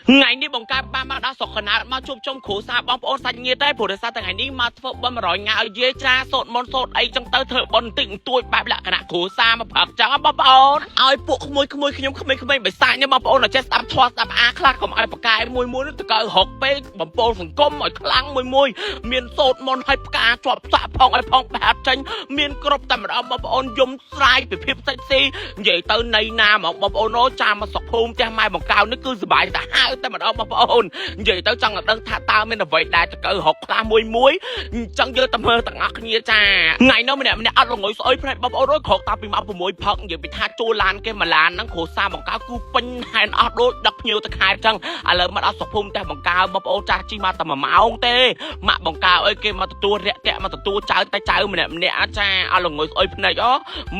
ថ្ងៃនេះបង្កើតបានមកដល់ស្រុកកណាតមកជួបជុំគ្រួសារបងប្អូនសាច់ញាតិទេព្រោះដោយសារតែថ្ងៃនេះមកធ្វើបុណ្យ100ថ្ងៃឲ្យយាយចាសូត្រមន្តសូត្រអីចឹងទៅធ្វើបុណ្យតិចបន្តួចបែបលក្ខណៈគ្រួសារមកព្រឹកចឹងបងប្អូនឲ្យពួកក្មួយក្មួយខ្ញុំក្មេងៗបិសាចនេះបងប្អូនឲ្យចេះស្ដាប់ធម៌ស្ដាប់អាខ្លះកុំឲ្យប្រកែមួយមួយនោះទៅកើរកពេកបំពោលសង្គមឲ្យខ្លាំងមួយមួយមានសូត្រមន្តឲ្យផ្កាជាប់សាក់ផងឲ្យផងបែបចេញមានគ្រប់តែម្ដងបងប្អូនយំស្រាយពីភាពសាច់ស៊ីនិយាយទៅនៃណាមកបងប្អូនអូចាំមកសុខភូមិផ្ទះម៉ែបង្កៅនេះគឺសុបាយទៅហៅតែម្ដងបងប្អូននិយាយទៅចង់ឲ្យដឹងថាតើមានអ្វីដែលតកើរកខ្លះមួយមួយអញ្ចឹងយើងទៅមើលទាំងអស់គ្នាចាថ្ងៃនោះម្នាក់ម្នាក់អត់ល្ងុយស្អុយភ្នែកបងប្អូនអើយក្រោកតាពីម៉ោង6ព្រឹកនិយាយពីថាជួលឡានគេមួយឡានហ្នឹងគ្រួសារបង្កៅគឺពេញហែនអស់ដូចដឹកភ្ញៀវទៅខេត្តអញ្ចឹងឥឡូវមកដល់សុខភូមិផ្ទះបង្កៅបងប្អូនចាស់ជីមកតែ1ម៉ោងទេម៉ាក់បង្កៅអើយគេមកទទួលរាក់ទាក់មកទទួលចៅតែចៅម្នាក់ម្នាក់ចាអត់ល្ងុយស្អុយភ្នែកអូ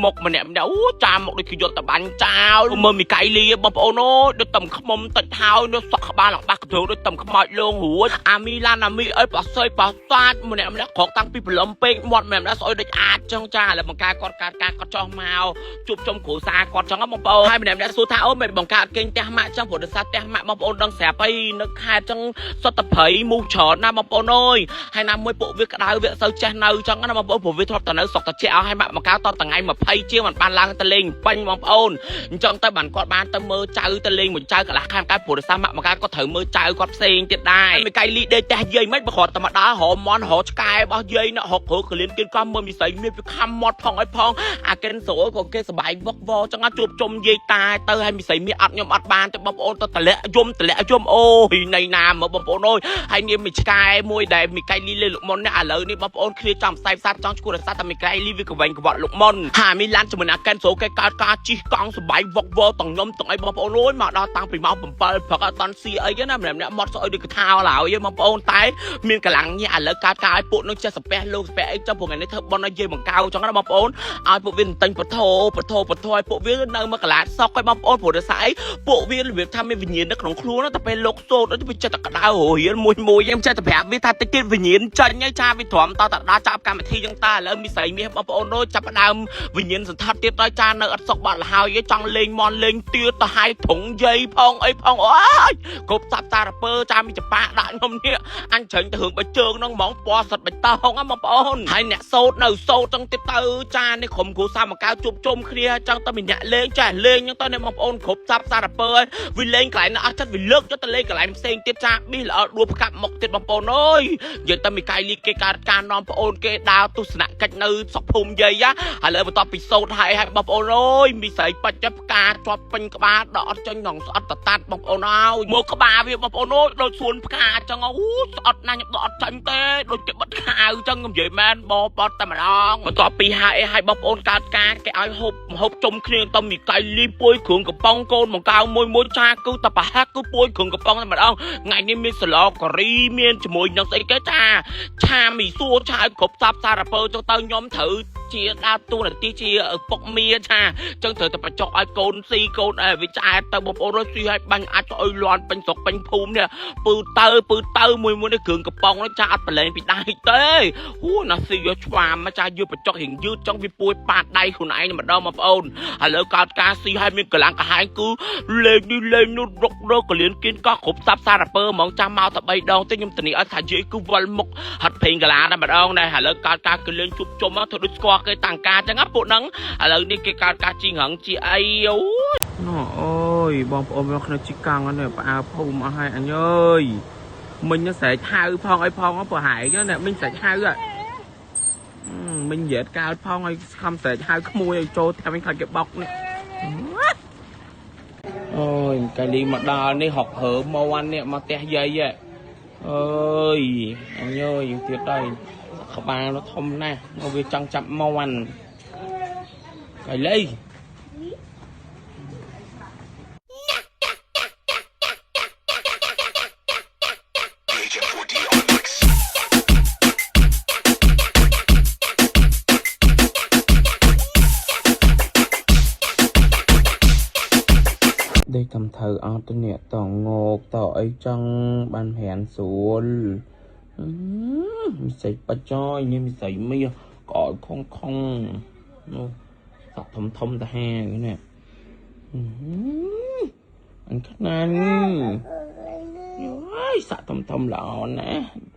មុខម្នាក់ម្នាក់អូចាមុខដូចគេយកតបាញ់ចោលមើលមីកៃលីបងប្អូនអូដូចតំខ្មុំតិចហើយនោះសក់ក្បាលឡើងបាក់កន្ទ្រដូចតំខ្មោចលងរួចអាមីឡានអាមីអើយប៉ស័យប៉សាចម្នាក់ម្នាក់ក្រកតាំងពីព្រលឹមពេកមាត់ម្នាក់ម្នាក់ស្អុយដូចអាចចឹងចាឥឡូវបង្ការគាត់កើតការគាត់ចោះមកជួបជុំគ្រួសារគាត់ចឹងបងប្អូនហើយម្នាក់ម្នាក់សួរថាអូមិនបង្កើតគេងផ្ទះម៉ាក់ចឹងព្រោះដោយសារផ្ទះម៉ាក់បងប្អូនដឹងស្រាប់អីនៅខេត្តចឹងសុទ្ធតែព្រៃមូសច្រើនណាស់បងប្អូនអើយហើយណាមួយពួកវាក្តៅវាអត់សូវចេះនៅចឹងណាបងប្អូនព្រោះវាធ្លាប់តែនៅស្រុកតាជាឲ្យម៉ាក់បង្កើតតថ្ងៃ20ជាងមិនបានឡើងទៅលេងពេញបងប្អូនអញ្ចឹងទៅបានគាត់បានទៅមើលចៅទៅលេងមួយចៅកន្លះខាងកើតព្រោះដោយសារម៉ាក់បង្កើតគាត់ត្រូវមើលចៅគាត់ផ្សេងទៀតដែរមួយកៃលីដេកផ្ទះយាយមិនបើគាត់តែមកដល់រមន់រឆ្កែរបស់យាយណហុកគ្រូកលៀនគិនក៏មើលមិស័យមានវាខំមាត់ផងឲ្យផងអាកិនស្រួលក៏គេសបាយវឹកវរចឹងជួបជុំយាយតាទៅហើយមិស័យមានអត់ខ្ញុំអត់បានទេបងប្អូនទៅតម្លាក់យំតម្លាក់យំអូយនៃណាមើលបងប្អូនអើយហើយនាមមួយឆ្កែមួយដែលមីកៃលីលេលោកមុននេះឥឡូវនេះបងប្អូនគ្នាចង់ផ្សាយផ្សារចង់ឈួររសាតែមីកៃលីវាកវែងកវត្តលោកមុនហាមីឡានជាមួយអាកិនស្រួលគេកើតការជីកកង់សបាយវឹកវរទាំងខ្ញុំទាំងអីបងប្អូនអើយមកដល់តាំងពីម៉ោង7ព្រឹកអត់តន់ស៊ីអីណាម្នាក់ម្នាក់មាត់ស្អុយដូចកថាឡើយបងប្អូនតែមានកម្លាំងញាក់ឥឡូវកើតការឲ្យពួកនឹងចេះសាពះលោកសាពះអីចុះពួកថ្ងៃនេះធ្វើប៉ុនឲ្យយាយបង្កៅចឹងណាបងប្អូនឲ្យពួកវាទិញពធពធពធឲ្យពួកវានៅមកកន្លាតសក់ឲ្យបងប្អូនព្រោះដោយសារអីពួកវារបៀបថាមានវិញ្ញាណនៅក្នុងខ្លួនតែពេលលោកសូត្រទៅវាចិត្តតែក្តៅរៀលមួយមួយខ្ញុំចេះតែប្រាប់វាថាតិចទៀតវិញ្ញាណចាញ់ហើយចាវាទ្រាំតតដល់ចាប់កម្មវិធីចឹងតាឥឡូវមីស្រីមាសបងប្អូនដូចចាប់ដើមវិញ្ញាណសន្ធិដ្ឋទៀតដល់ចានៅអត់សុកបាត់លហើយចង់លេងមន់លេងទាទៅហើយធុងយាយផងអីផងអូយគ្រប់សាប់សារពើចាមីចប៉ាដាក់ខ្ញុំនេះអញច្រាញ់ទៅរឿងបិជើងហ្នឹងហ្មងពណ៌សិតបៃតងបងប្អូនហើយអ្នកសូត្រនៅសូត្រចឹងទៀតទៅចានេះក្រុមគ្រួសារមកកៅជួបជុំគ្នាចឹងទៅមានអ្នកលេងចាលេងចឹងទៅនេះបងប្អូនគ្រប់សាប់សារពើហើយវាលេងកន្លែងណាអត់ចិត្តវាលើកយកទៅលេងកន្លែងផ្សេងទៀតចាប៊ីល្អដួលផ្កាប់មុខទៀតបងប្អូនអើយនិយាយទៅមីកៃលីគេកើតការនាំបងប្អូនគេដើរទស្សនកិច្ចនៅស្រុកភូមិយាយឥឡូវបន្ទាប់ពីសូត្រហើយហើយបងប្អូនអើយមីស្រីបាច់ផ្កាជាប់ពេញក្បាលដកអត់ចេញងស្អត់តតាត់បងប្អូនអើយមកក្បាលវាបងប្អូនអើយដូចសួនផ្កាចឹងអូស្អត់ណាស់ខ្ញុំដកអត់ចាញ់ទេដូចគេបិទខៅចឹងខ្ញុំនិយាយមែនបបត់តែម្ដងបន្ទាប់ពីហើយឲ្យបងប្អូនកើតការគេឲ្យហូបហូបជុំគ្នាទៅមីកៃលីពួយគ្រឿងកំប៉ុងកូនបង្កៅមួយមួយចាគឺតែប្រហាក់គឺពួយគ្រឿងកំប៉ុងតែម្ដងថ្ងៃនេះមានសឡការីមានជាមួយនឹងស្អីគេចាឆាមីសួរឆាឲ្យគ្រប់សាប់សារពើចឹងទៅខ្ញុំត្រូវជាដើរតួនាទីជាពុកមៀឆាចឹងត្រូវតែបញ្ចុកឲ្យកូនស៊ីកូនអីវាឆ្អែតទៅបងប្អូនរស់ស៊ីឲ្យបាញ់អាចឲ្យលន់ពេញស្រុកពេញភូមិនេះពឺទៅពឺទៅមួយមួយនេះគ្រឿងកំប៉ុងនេះចាអត់ប្រឡែងពីដៃទេហូណាស៊ីយកឆ្វាមចាយកបញ្ចុករៀងយឺតចឹងវាពួយប៉ាតដៃខ្លួនឯងម្ដងបងប្អូនឥឡូវកើតការស៊ីឲ្យមានកម្លាំងកាហាយគឺលេងនេះលេងនោះរុករកលៀនគៀនកោះគ្រប់សាប់សារពើហ្មងចាំមកតែ3ដងទេខ្ញុំធានាឲ្យថាយាយគឺវល់មុខហត់ព្រេងកាឡាតែម្ដងដែរឥឡូវកើតការគឺលេងជួបជុំធ្វើដូចស្គាល់គេតាំងការចឹងណាពួកហ្នឹងឥឡូវនេះគេកើតការជីងរងជាអីអូណ៎អូយបងប្អូនមកគ្នាជីកង់នេះផ្អើភូមិអស់ហើយអញអើយមិញស្រែកហៅផងអីផងប្រហែលនេះមិញស្រែកហៅមិញនិយាយកើតផងឲ្យខំស្រែកហៅក្មួយឲ្យចូលតែវិញខ្លាចគេបោកនេះអូយកៃលីមកដល់នេះហុកហើមកនេះមកផ្ទះយាយអើយអញអើយទៀតហើយក្បាលនោះធំណាស់មកវាចង់ចាប់មន់កៃលីដេកកំថៅអត់ទៅនេះតងោកតអីចង់បានប្រានស្រួលមិស័យបច្ចយនេះមិស័យមាសក្អកខងខងនោះសក់ធំធំតាហានេះអញខ្នាញ់ យសាក់ធំធំល្អណាស់។